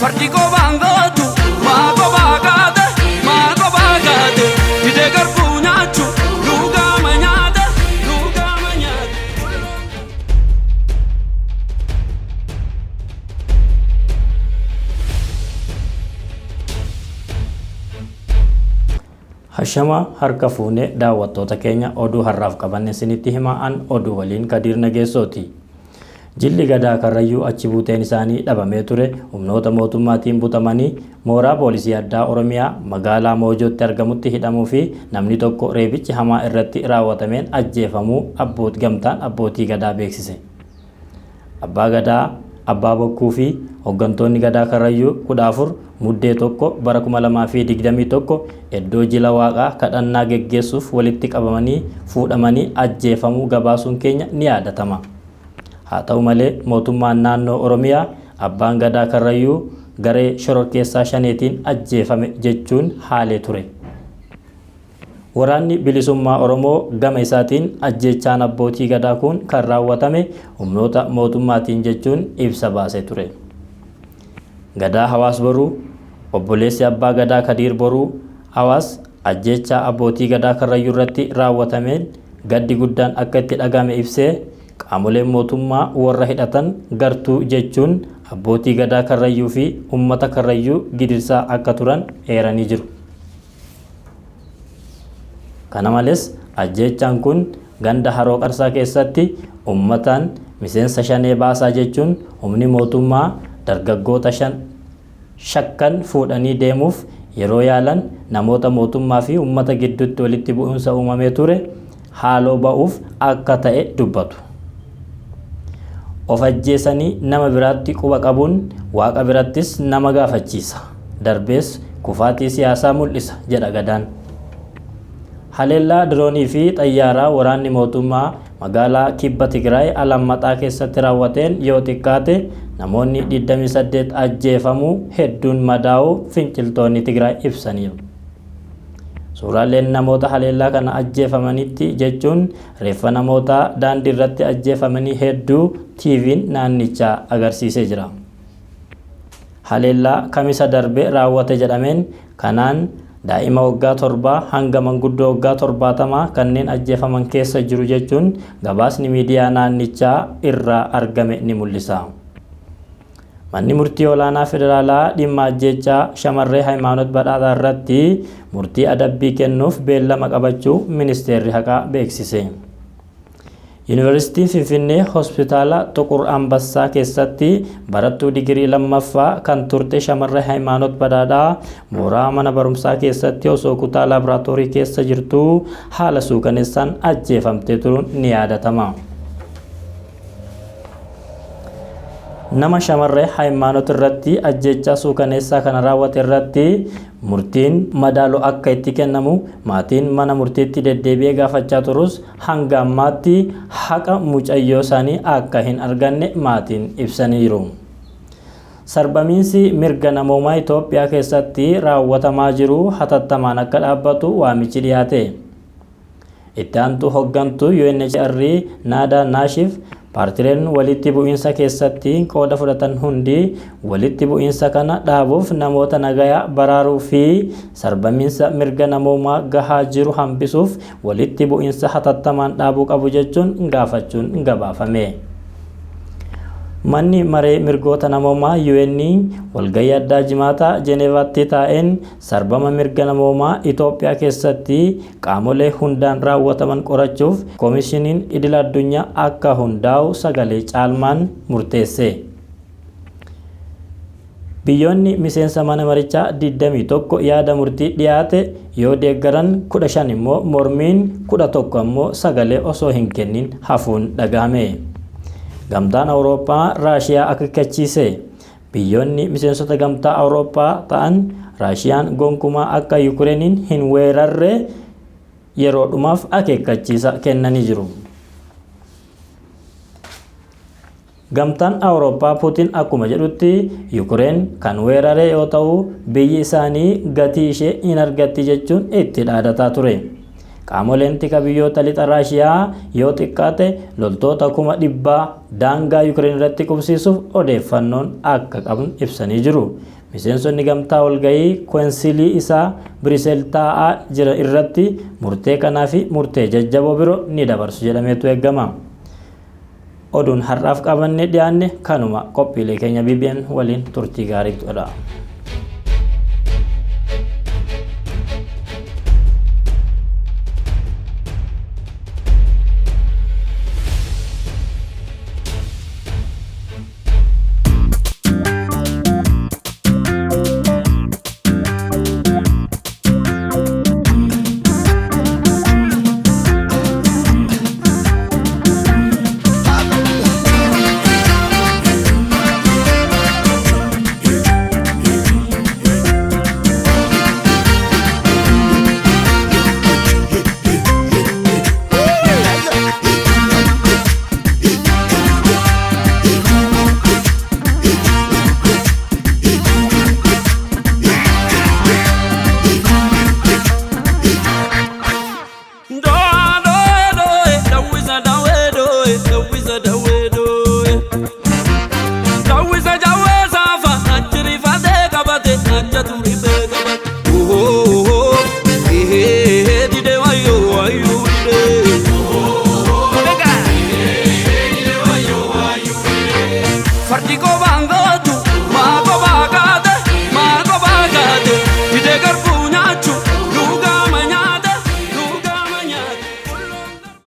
Fardi qobaan gootu maa qobaa kaate, maa qobaa kaate. Didee garbuu nyaachu luugaama nyaate, luugaama nyaate. Hashama harka fuunee daawwattoota keenya, oduu har'aaf qabanne isinitti himaa, an oduu waliin Kadiir Nageessooti. Jilli Gadaa Karrayyuu achi buuteen isaanii dhabamee ture humnoota mootummaatiin butamanii mooraa poolisii addaa Oromiyaa magaalaa Moojootti argamutti hidhamuu fi namni tokko reebichi hamaa irratti raawwatameen ajjeefamuu abboot gamtaan abbootii Gadaa beeksise. Abbaa Gadaa Abbaa Bokkuu fi hooggantoonni Gadaa Karrayyuu 14 Muddee 1 bara 2021 iddoo jila waaqaa kadhannaa geggeessuuf walitti qabamanii fuudhamanii ajjeefamuu gabaasuun keenya ni yaadatama. Haa ta'u malee, mootummaan naannoo Oromiyaa Abbaan Gadaa Karrayyuu garee shororkeessaa Shaneetiin ajjeefame jechuun haalee ture. Waraanni Bilisummaa Oromoo gama isaatiin ajjeechaan abbootii Gadaa kun kan raawwatame humnoota mootummaatiin jechuun ibsa baasee ture. Gadaa Hawaas Boruu, obboleessi Abbaa Gadaa Kadiir Boruu Hawaas, ajjeechaa abbootii Gadaa Karrayyuu irratti raawwatameen gaddi guddaan akka itti dhagahame ibsee, qaamoleen mootummaa warra hidhatan gartuu jechuun abbootii Gadaa Karrayyuu fi ummata Karrayyuu gidirsaa akka turan eeranii jiru. Kana malees, ajjeechaan kun ganda Haroo Qarsaa keessatti ummataan miseensa Shanee baasaa jechuun humni mootummaa dargaggoota shan shakkan fuudhanii deemuuf yeroo yaalan namoota mootummaa fi ummata gidduutti walitti bu'insa uumamee ture haaloo ba'uuf akka ta'e dubbatu. Of ajjeesanii nama biraatti quba qabuun Waaqa birattis nama gaafachiisa. Darbees kufaatii siyaasaa mul'isa jedha Gadaan. Haleellaa diroonii fi xayyaaraa waraanni mootummaa magaalaa Kibba Tigraay Alammaxaa keessatti raawwateen yoo xiqqaate namoonni 28 ajjeefamuu, hedduun madaa'uu finciltoonni Tigraay ibsaniiru. Suuraaleen namoota haleellaa kana ajjeefamanitti jechuun reeffa namootaa daandiirratti ajjeefamanii hedduu TV'n naannichaa agarsiisee jira. Haleellaa Kamisa darbe raawwate jedhameen kanaan daa'ima waggaa torbaa hanga manguddoo waggaa 70 kanneen ajjeefaman keessa jiru jechuun gabaasni miidiyaa naannichaa irraa argame ni mul'isa. Manni Murtii Olaanaa Federaalaa dhimma ajjeechaa shamarree Hayimaanot Badhaadhaa irratti murtii adabbii kennuuf beellama qabachuu Ministeerri Haqaa beeksise. Yuunivarsiitiin Finfinnee Hospitaala Xuqur Ambassaa keessatti barattuu digirii lammaffaa kan turte shamarree Hayimaanot Badhaadhaa mooraa mana barumsaa keessatti osoo kutaa laaboraatoorii keessa jirtuu haala suukaneessaan ajjeefamtee turuun ni yaadatama. Nama shamarree Hayimaanot irratti ajjeechaa suukaneessaa kana raawwate irratti murtiin madaalu akka itti kennamu maatiin mana murtiitti deddeebi'ee gaafachaa turus hanga ammaatti haqa mucayyoo isaanii akka hin arganne maatiin ibsaniiru. Sarbamiinsi mirga namoomaa Itoophiyaa keessatti raawwatamaa jiru hatattamaan akka dhaabbatu waamichi dhiyaate. Itti aantuu hoggantuu UNHCR Naadaa Naashif paartileen walitti bu'iinsa keessatti qooda fudhatan hundi walitti bu'iinsa kana dhaabuuf, namoota nagayaa baraaruu fi sarbamiinsa mirga namoomaa gahaa jiru hambisuuf walitti bu'iinsa hatattamaan dhaabuu qabu jechuun gaafachuun gabaafame. Manni Maree Mirgoota Namoomaa UN walgahii addaa Jimaata Jeneevaatti taa'een sarbama mirga namoomaa Itoophiyaa keessatti qaamolee hundaan raawwataman qorachuuf koomishiniin idil addunyaa akka hundaa'u sagalee caalmaan murteesse. Biyyoonni miseensa mana marichaa 21 yaada murtii dhiyaate yoo deeggaran, 15 immoo mormiin, 11 ammoo sagalee osoo hin kennin hafuun dhagahame. Gamtaan Awurooppaa Raashiyaa akeekkachiise. Biyyoonni miseensota Gamtaa Awurooppaa ta'an Raashiyaan gonkumaa akka Yukireeniin hin weerarre yeroo dhumaaf akeekkachiisa kennanii jiru. Gamtaan Awurooppaa Puutiin akkuma jedhutti Yukireen kan weerare yoo ta'u, biyyi isaanii gatii ishee hin argatti jechuun itti dhaadataa ture. Qaamoleen tika biyyoota lixa Raashiyaa yoo xiqqaate loltoota 100,000 daangaa Yukireen irratti qubsiisuuf odeeffannoon akka qaban ibsanii jiru. Miseensonni gamtaa walgahii koonsilii isaa Biriseel taa'aa jira irratti murtee kanaa fi murtee jajjaboo biroo ni dabarsu jedhameetu eegama. Oduun har'aaf qabannee dhiyaanne kanuma. Qophiilee keenya BBN waliin turtii gaarii godha. Doa doe doe, dawisa dawe doe, dawisa dawe doe. Dawisa jawe safa, achiri fade kabate, acha turi be kabate. Oh oh oh, eh eh eh, dide wayo wayo dide. Bega. Fardi ko bangotu,